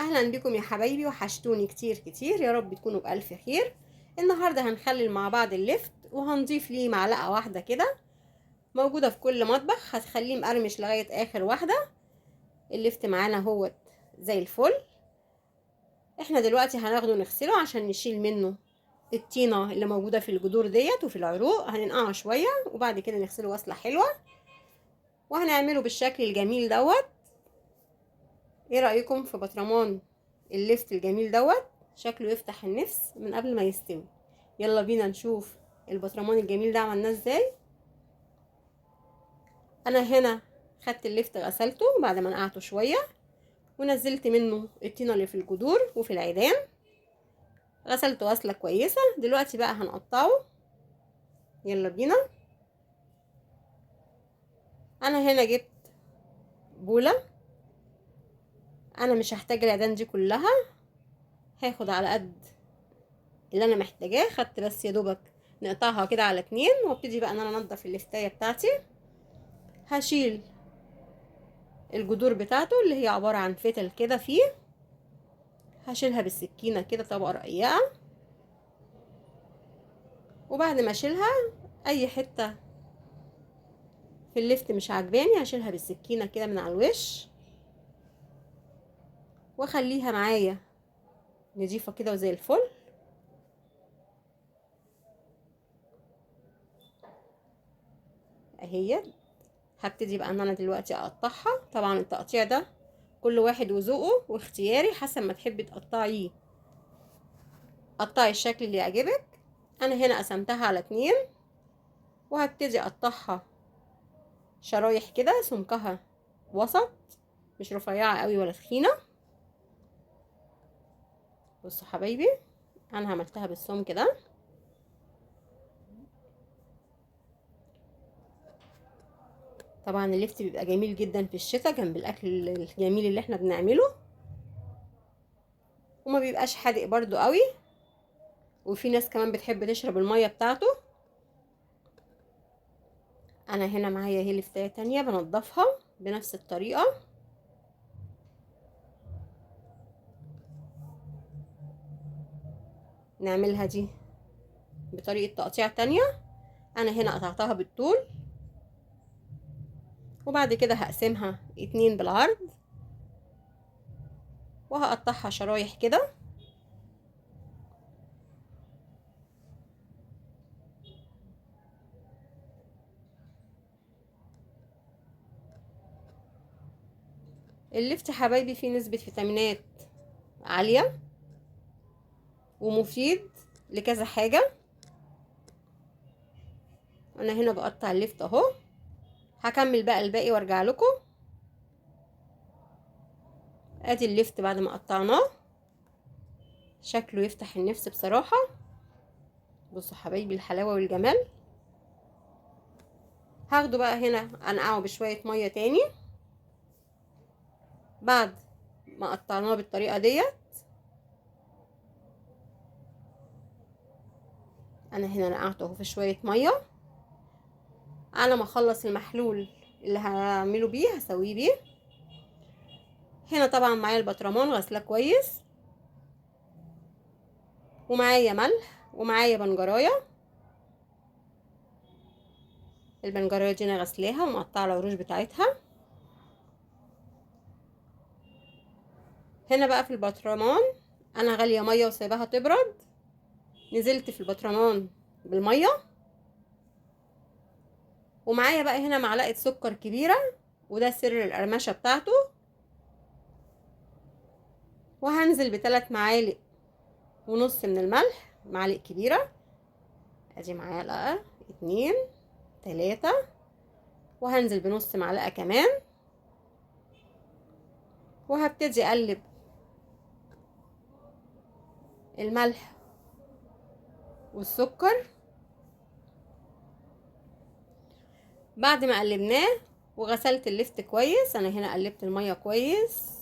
اهلا بكم يا حبايبي، وحشتوني كتير كتير، يا رب تكونوا بألف خير. النهارده هنخلل مع بعض اللفت، وهنضيف ليه معلقه واحدة كده موجودة في كل مطبخ، هتخليه مقرمش لغاية اخر واحدة. اللفت معانا هو زي الفل. احنا دلوقتي هناخده نغسله عشان نشيل منه الطينه اللي موجودة في الجذور ديت وفي العروق، هننقعه شوية وبعد كده نغسله غسله حلوة، وهنعمله بالشكل الجميل دوت. ايه رايكم في بطرمان اللفت الجميل دوت؟ شكله يفتح النفس من قبل ما يستوي. يلا بينا نشوف البطرمان الجميل ده عملناه ازاي. انا هنا خدت اللفت غسلته بعد ما نقعته شوية، ونزلت منه الطينه اللي في الجذور وفي العيدان، غسلته غسله كويسة. دلوقتي بقى هنقطعه، يلا بينا. انا هنا جبت بوله، انا مش هحتاج العيدان دي كلها، هاخد على قد اللي انا محتاجاه. خدت بس يا دوبك نقطعها كده على 2، وابتدي بقى ان انا انضف اللفتايه بتاعتي. هشيل الجذور بتاعته اللي هي عبارة عن فتل كده فيه، هشيلها بالسكينة كده طبقه رقيقه، وبعد ما اشيلها اي حتة في اللفت مش عجباني هشيلها بالسكينة كده من على الوش، واخليها معايا نضيفه كده وزي الفل. اهي هبتدي بقى ان انا دلوقتي اقطعها. طبعا التقطيع ده كل واحد وذوقه واختياري، حسب ما تحبي تقطعيه قطعي الشكل اللي يعجبك. انا هنا قسمتها على 2، وهبتدي اقطعها شرايح كده سمكها وسط، مش رفيعة قوي ولا تخينة. بصوا حبايبي انا عملتها بالسمك ده. طبعا اللفت بيبقى جميل جدا في الشتاء جنب الاكل الجميل اللي احنا بنعمله، وما بيبقاش حادق برضو قوي، وفي ناس كمان بتحب تشرب المية بتاعته. انا هنا معايا اهي لفتايه تانية بنضفها بنفس الطريقة. نعملها دي بطريقة تقطيع تانية. انا هنا قطعتها بالطول، وبعد كده هقسمها 2 بالعرض، وهقطعها شرايح كده. اللفت حبايبي فيه نسبة فيتامينات عالية ومفيد لكذا حاجة. انا هنا بقطع اللفت اهو، هكمل بقى الباقي وارجع لكم. ادي اللفت بعد ما قطعناه، شكله يفتح النفس بصراحة. بصوا حبايبي الحلاوة والجمال. هاخده بقى هنا انقعه بشوية مية تاني بعد ما قطعناه بالطريقة ديت. انا هنا نقعته اهو في شوية مية. على ما اخلص المحلول اللي هعمله بيه هسويه بيه. هنا طبعا معايا البطرمان غسلاه كويس، ومعايا ملح، ومعايا بنجرايه. البنجرايه دي انا غسلاها ومقطعه العروش بتاعتها. هنا بقى في البطرمان انا غالية مية وسايباها تبرد، نزلت في البطرمان بالمية. ومعايا بقى هنا معلقه سكر كبيرة، وده سر القرمشه بتاعته. وهنزل ب3 معالق ونص من الملح، معالق كبيرة. ادي معلقه، 2، 3، وهنزل بنص معلقه كمان. وهبتدي اقلب الملح والسكر. بعد ما قلبناه وغسلت اللفت كويس، انا هنا قلبت المية كويس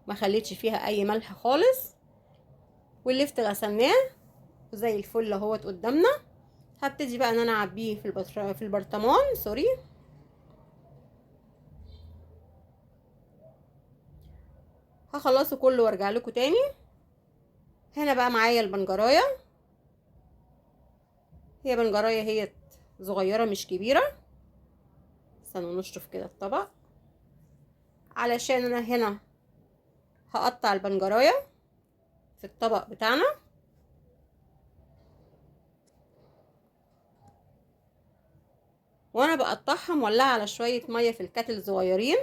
ما خليتش فيها اي ملح خالص، واللفت غسلناه وزي الفل اهوت قدامنا. هبتدي بقى ان انا اعبيه في البرطمان، سوري. هخلصه كله وارجع لكم تاني. هنا بقى معايا البنجرايه، هي بنجرايه هي صغيرة مش كبيرة. استنوا نشطف كده الطبق، علشان انا هنا هقطع البنجرايه في الطبق بتاعنا. وانا بقطعها مولعه على شوية مية في الكاتل صغيرين.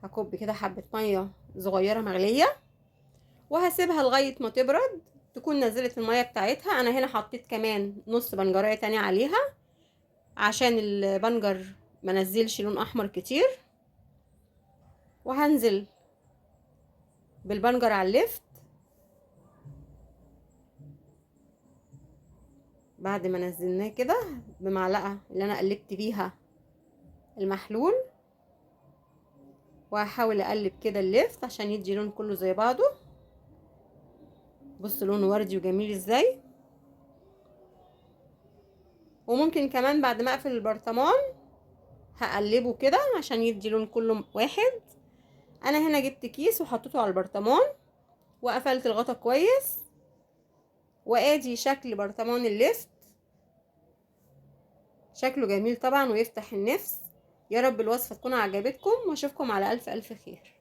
هكب كده حبه مية صغيرة مغليه، وهسيبها لغاية ما تبرد، تكون نزلت المية بتاعتها. انا هنا حطيت كمان نص بنجرايه تانية عليها عشان البنجر ما نزلش لون احمر كتير. وهنزل بالبنجر على اللفت بعد ما نزلناه كده بمعلقه اللي انا قلبت بيها المحلول، وهحاول اقلب كده اللفت عشان يدي لون كله زي بعضه. بصوا لونه وردي وجميل ازاي. وممكن كمان بعد ما اقفل البرطمان هقلبه كده عشان يدي لون كله واحد. انا هنا جبت كيس وحطيته على البرطمان وقفلت الغطا كويس. وادي شكل برطمان اللفت، شكله جميل طبعا ويفتح النفس. يا رب الوصفة تكون عجبتكم، واشوفكم على الف الف خير.